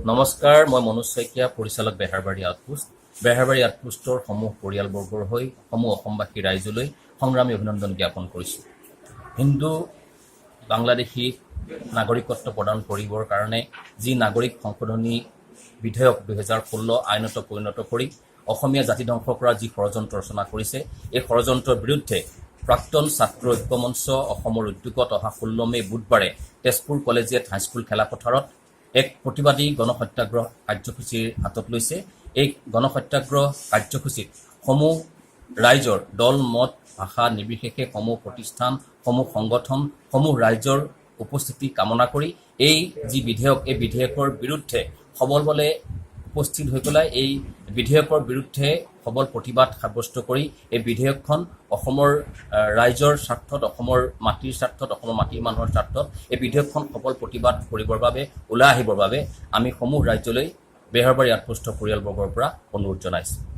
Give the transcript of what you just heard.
নমস্কাৰ, মই মনোজ শইকীয়া, পৰিচালক, বেহাৰবাৰী আউটপোষ্ট। বেহাৰবাৰী আউটপোষ্টৰ সমূহ পৰিয়ালবৰ্গৰ হৈ সমূহ অসমবাসী ৰাইজলৈ সংগ্ৰামী অভিনন্দন জ্ঞাপন কৰিছোঁ। হিন্দু বাংলাদেশী নাগৰিকত্ব প্ৰদান কৰিবৰ কাৰণে যি নাগৰিক সংশোধনী বিধেয়ক 2016 আইনত পৰিণত কৰি অসমীয়া জাতি ধ্বংস কৰা যি ষড়যন্ত্ৰ ৰচনা কৰিছে, এই ষড়যন্ত্ৰৰ বিৰুদ্ধে প্ৰাক্তন ছাত্ৰ ঐক্যমঞ্চ অসমৰ উদ্যোগত অহা 16 মে' বুধবাৰে তেজপুৰ কলেজিয়েট হাইস্কুল খেলাপথাৰত এক প্ৰতিবাদী গণসত্যাগ্ৰহ কাৰ্যসূচীৰ হাতত লৈছে। এই গণসত্যাগ্ৰহ কাৰ্যসূচীত সমূহ ৰাইজৰ দল, মত, ভাষা নিৰ্বিশেষে সমূহ প্ৰতিষ্ঠান, সমূহ সংগঠন, সমূহ ৰাইজৰ উপস্থিতি কামনা কৰি এই যি বিধেয়ক, এই বিধেয়কৰ বিৰুদ্ধে সবল বলে উপস্থিত হৈ পেলাই এই বিধেয়কৰ বিৰুদ্ধে সবল প্ৰতিবাদ সাব্যস্ত কৰি এই বিধেয়কখন অসমৰ ৰাইজৰ স্বাৰ্থত, অসমৰ মাটিৰ স্বাৰ্থত, অসমৰ মাটিৰ মানুহৰ স্বাৰ্থত এই বিধেয়কখন সবল প্ৰতিবাদ কৰিবৰ বাবে ওলাই আহিবৰ বাবে আমি সমূহ ৰাজ্যলৈ বেহাৰবাৰী আউটপোষ্টৰ পৰিয়ালবৰ্গৰ পৰা অনুৰোধ জনাইছোঁ।